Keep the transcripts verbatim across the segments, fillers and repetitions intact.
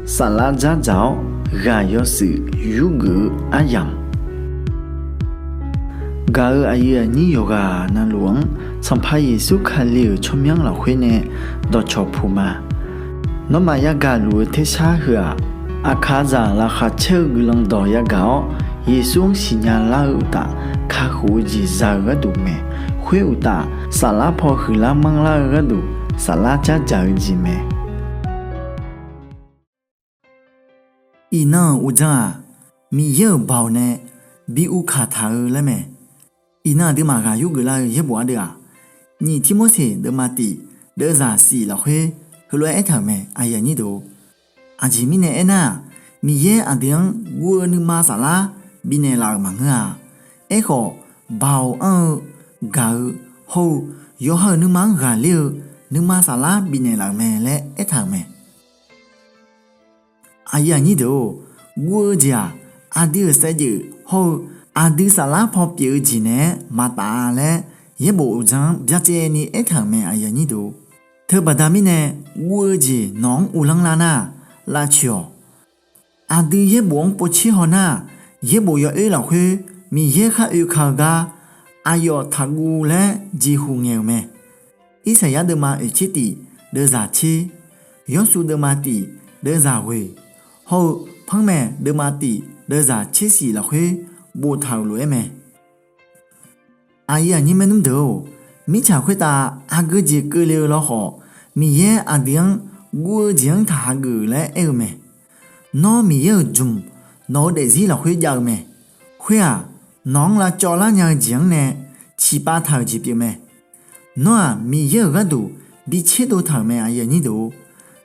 Saflar dzardzaq-awr ghaq yawshuif yurgeuf-eu aryamq, gaq-euq aqyuif aqnyir yawqghaq navluf-anr Sanqpaq Yeqsur Kali-euq tsawrmyanr lafkhoer nae dawqcawq puq ma. Nawmaf yagaq luf-eu tersar heu-aq, aqkaqzaq laqkhaq caer-eu guiqlanq dawq yagaq-awr, Yeqsur-anr siqnya lar-eu uqtaf, kakhof-eu jeq za-eu gharduq mae. Khoer uqtaf, saflar paw huiqlar manrlar-eu gharduq, saflar dzardzaq-eu jeq mae. Iqnan-euq uqdzan-aq, Miqyaer-euq baoq nae bi uvkaq taq-eu laer mae. Iqnan aqduimaf ghaq yurgeuf lar-eu yaerbof ardeuv-aq, nyiq Tirmorseq deuvma tif deuvzaq shif lafkhoer heulof-aer aertaq-euq mae. Aqjeq mirnae aernar-aq, Miqyaer aqdui-anr guv-eu nuima saflar bifnaeq laf-euq maqngeur-a. Aerkhawf, baoq anr-eu, gaq-eu hawr-eu yawqha-euq nuima-anr ghaqler-eu nuima saflar bifnaeq laf-euq mae laer aertaq-euq mae. Aqyuif aqnyir deuq-or, guv-eu jeq-aq, aqdui-euq saevdzeuf hawr-eu aqdui saflar paw pyeuf-eu jeq naeq-aer maqtaf-a laer yaerbof uqdzan-anr byacaevni aertaq-euq mae. Teubaqda mirnae, guv-eu jeq nawq-anr uvlanr lar nar-aq, lavtsoeq-awq. Aqdui yaerbof-anr povtser haw nar-aq, yaerbof yawoer lafkhoer Miqyaer khar oeka-eu gar aqyawf taqguv laer jeqhuq ngaeq-euq mae. Irsaqyar deuvma oeq tser tif deuvzaq tser, Yawrsuv deuvma tif deuvzaq ghoeq, hawr-eu Panmaeq deuvma tif deuvzaq tser shif lafkhoer boftaq-euq lof-aer mae. Aqyuif aqnyir maernmr deuq-or, mirtsaq khoertav aqgeu jeq keuvle-eu lawkhawf, Miqyaer aqdui-anr guv-eu jeq-anr taq hageuf laer aer-eu mae. Nawr Miqyaer-euq jmq nawq-eu daefzir lafkhoer jav-eu mae. Khoer-aq, nawq-anr lavcawv lar nya-eu jeq-anr nae ciqpav taq-euq jeq pyeuf mae. Nawr-aq, Miqyaer-euq gharduq bi tserdov taq-euq mae.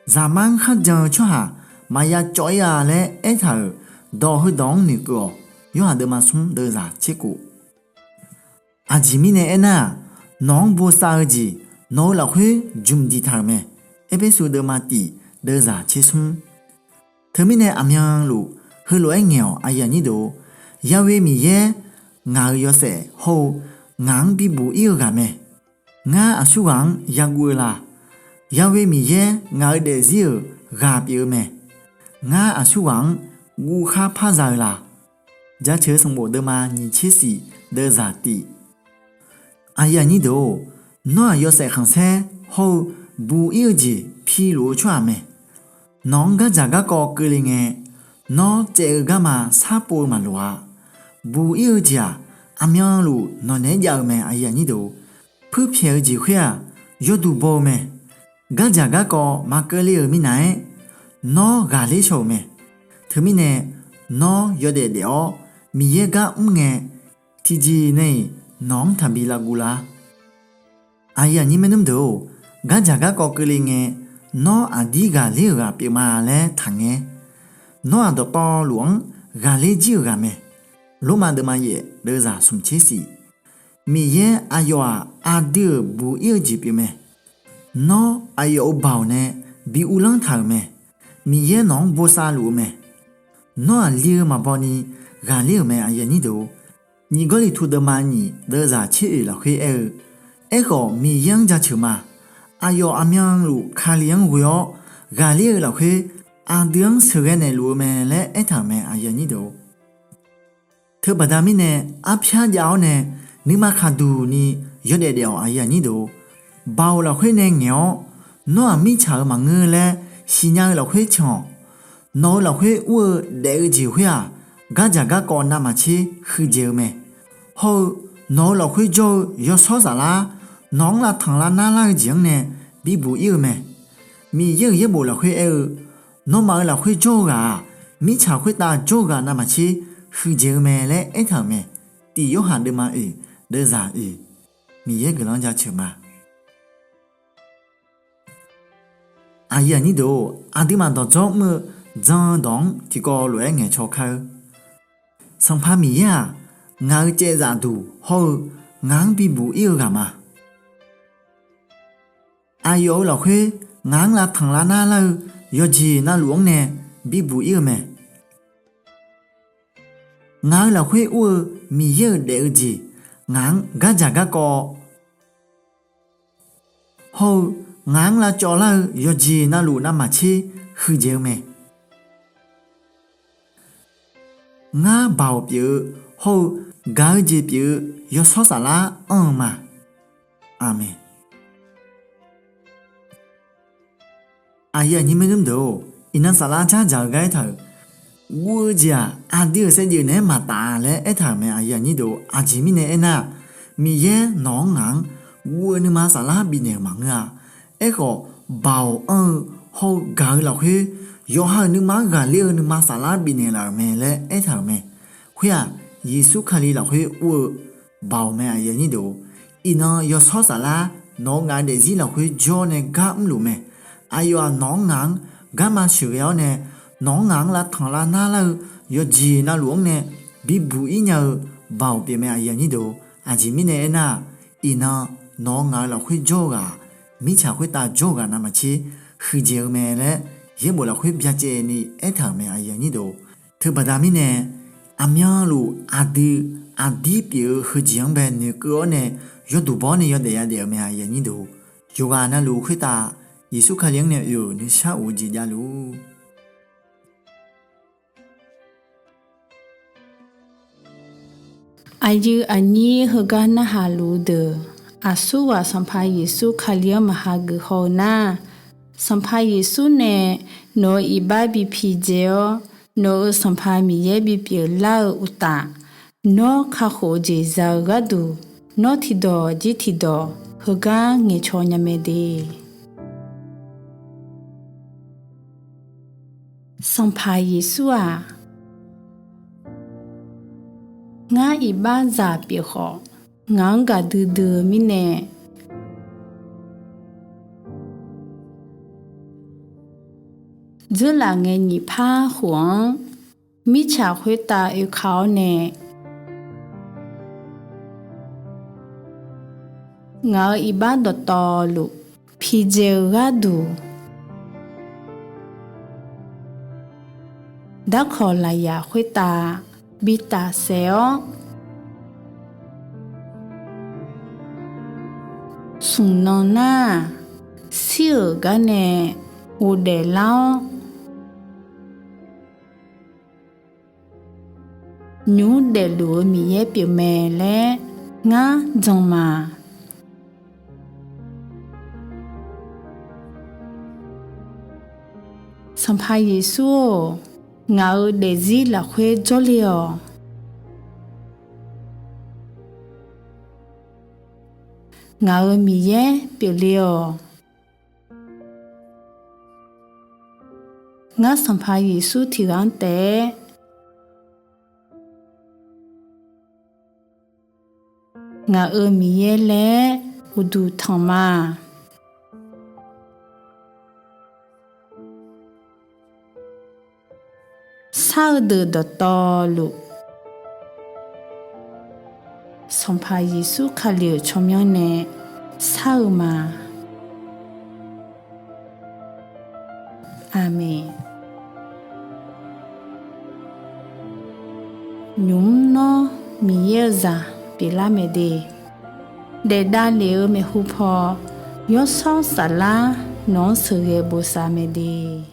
Zaqmar-anr kharjan-eu tsawrhaq maqya cawv-ir-a laer aertaq-euq dawq heudawq-anr noeqkeuv-awq. Yorhaq deuvma smr deuvzaq tser kof. Aqjeq mirnae aernar-aq, nawq-anr bosav-eu jeq nawq-eu lafkhoer jmq diqtaq-euq mae. Erpersu deuvma tif deuvzaq tser smr. Teumirnae aqmyanluf heulof-aer ngaeq-awq. Yawe Miqyaer ngaq-euq yawshaef hawr-eu ngaq-anr bibuq-ir-eu ghaq mae. Ngar aqsurghaq-anr yaguv-eu la? Yawe Miqyaer ngaq-euq daefzir-euq ghaq pyeuf-eu mae. Ngar aqsurghaq-anr guvkhar parza-eu la? Jaceuq-eu sanqbof deuvma nyiq tser shif deuvzaq tif. Nawr-aq, yawshaef khanqsaer hawr-eu buq-ir-eu jeq piluf-eu tsawrhaq mae. Nawq-anr gardzaq garkawv keuvle ngae, nawr caev-eu garma sharpov-eu maqloq-a. Buq-ir-eu jeq-aq, aqmyanluf nawqnaeq-aer jav-eu mae. Puirpyaeq-eu jeq khoer-aq, yawduq baw-eu mae. Gardzaq garkawv maqkeuvle-euq minav-aer, nawr ghaqler shaw-euq mae. Teumirnae, nawr yawdaef daef-awr Miqyaer gar mr ngae, tiqjeq nae-iq nawq-anr taqbi lavguv lar. Gardzaq garkawv keuvle ngae, nawr aqdir ghaqler-euq ghaq pyeufma laer taqngaer. Nawr-aq, dawqtawvluf-anr ghaqler jir-euq ghaq mae. Lormav deuvma yaef deuvzaq smq tser shif. Miqyaer aqyawf-aq, aqdui-euq buq-ir-eu jeq pyeufmae. Nawr aqyawf-euq baoq nae bi uvlanr taq-euq mae. Miqyaer nawq-anr bosav luf-eu mae. Nawr-aq, li-eu maqbaw ni ghaqler-euq mae. Nyiq Gawrliqtu deuvma nyiq deuvzaq tser oeq lafkhoer aer-eu, Aerkhawf, Miqyaer-anr jaceuq ma. Aqyawf aqmyanluf Kali-anr ghoe-awr ghaqler-eu lafkhoer, aqdui-anr sheuqghae naeqluf-eu mae laer aertaq-euq mae. Teubaqda mirnae, arpyar jav-awr nae nuima khaqduq ni yawdaef daef-awq. Baoq lafkhoer nae ngaeq-awr, nawr-aq, mirtsaq-euq maqngeur laer siqnya-eu lafkhoer can-awq. Nawq-eu lafkhoer ur-eu daef-eu jeq khoer-aq, gardzaq garkawv navmaqtser huiqdzaeq-eu mae. Hawr-eu, nawq-eu lafkhoer jawr-eu yawshawr saflar nawq-anr lavtanq lavnar lar-eu jeq-anr nae bibuq-ir-eu mae. Miqyaer-euq yaerbof lafkhoer aer-eu, Nawmaf-euq lafkhoer jawr-eu ghaq-aq, mirtsaq khoertav jawr-eu ghaq navmaqtser huiqdzaeq-eu mae laer aertaq-euq mae. Tiq Yorhaq deuvma oeq deuvzaq oeq. Miqyaer guiqlanq-anr jaceuq ma. Aqduimaf dawqdzawr mr-eu jan-eu dawq-anr tiqkawv lof-aer ngaeqcaw kar-eur. Sanqpaq Miqyaer-aq, ngaq-euq caevzaf duq hawr-eu ngaq-anr bibuq-ir-eu ghaq ma. Aqyawf-euq lafkhoer ngaq-anr lavtanq lavnar lar-eu yawqjeq navluf-anr nae bibuq-ir-eu mae. Ngaq-euq lafkhoer ur-eu Miqyaer-euq daef-eu jeq ngaq-anr gardzaq garkawv hawr-eu ngaq-anr lavcawv lar-eu yawqjeq navluf navmaqtser huiqdzaeq-eu mae. Ngar baoq pyeuf-eu hawr-eu gaq-eu jeq pyeuf-eu Yawshawr Saflar anr-eu ma. Aqmeq. Aqyuif aqnyir maernmr deuq-or, iqnan saflar dzardzaq-eu gar aertaq-euq, guv-eu jeq-aq, aqdui-euq saevdzeuf naeq-aer maqtaf laer aertaq-euq mae. Aqjeq mirnae aernar-aq, Miqyaer nawq-anr ngaq-anr guv-eu nuima saflar bifnaeq-euq maqngeur-a. Aerkhawf, baoq anr-eu hawr-eu gaq-eu lafkhoer, yawqha-euq nuima-anr ghaqler-eu nuima saflar bifnaeq laf-euq mae laer aertaq-euq mae. Khoer-aq, Yeqsur Kali lafkhoer ur-eu baoq mae. Iqnan Yawshawr Saflar nawq-eu ngaq-eu daefzir lafkhoer jawr nae gar mrluf mae. Aqyawf-aq nawq-anr ngaq-anr garma sheuqghae-awr nae, nawq-anr ngaq-anr lavtanq lavnar lar-eu yawqjeq navluf-anr nae bibuq-ir nya-eu baoq pyeuf mae. Aqjeq mirnae aernar-aq, iqnan nawq-eu ngaq-eu lafkhoer jawr-eu ghaq-aq, mirtsaq khoertav jawr-eu ghaq navmaqtser huiqdzaeq-eu mae laer yaerbof lafkhoer byacaevni aertaq-euq mae. Teubaqda mirnae, aqmyanluf aqdui aqdir pyeuf-eu heujeq-anr bae noeqkeuv-awr nae yawduq baw-awr nae yawdaef yadaef-eu mae. Yawqghaq navluf khoertav Yeqsur Kali-anr nae oe-euq nuishar of-eu jeq javluf. Aqyuif aqnyir heugar narhaq luf-eu deuq, aqsurghaq Sanqpaq Yeqsur Kali-anr maqha geuf haw-eu nar, Sanqpaq Yeqsur nae nawq-euq iqbax bi pidzae-awr, nawq-euq Sanqpaq Miqyaer bipyeuf lar-eu uqtaf, nawr kakhof-eu jeq za-eu gharduq, nawr tiqdawq jir tiqdawq heugar ngaeqcaw nya mae de. Sanqpaq Yeqsur-aq, ngar iqbaxzaq pyeuf khawf, ngaq-anr gaq duidui-eu mirnae, dzeurlaf ngae nyiq par khof-anr, mirtsaq khoertav oeka-awr nae, ngaq-euq iqbax dawqtawvluf pidzae-eu gharduq, darkawq lafyaq khoertav bi tafsaef-awr, smq nan nar-aq, shir-euq gar nae ghofdaef lar-awr, nymq mr daefluf-eu Miqyaer pyeufmae laer ngar jan ma. Sanqpaq Yeqsur-or, ngaq-euq daefzir lafkhoer jawrle-awq. Ngaq-euq Miqyaer pyeufle-awq. Ngar Sanqpaq Yeqsur tiqghaq-anr taef-aer ngaq-euq Miqyaer laer uqduq tanq ma. Shar-eu deuq dawqtawvluf, Sanqpaq Yeqsur Kali-euq tsawrmyanr nae shar-eu ma. Aqmeq. Nymq mr nawr Miqyaer-eu zaq pyeuflar mae de. Daef davlef-eu maeqhu paw, Yawshawr Saflar nawq-anr sheuqghae bosav mae de.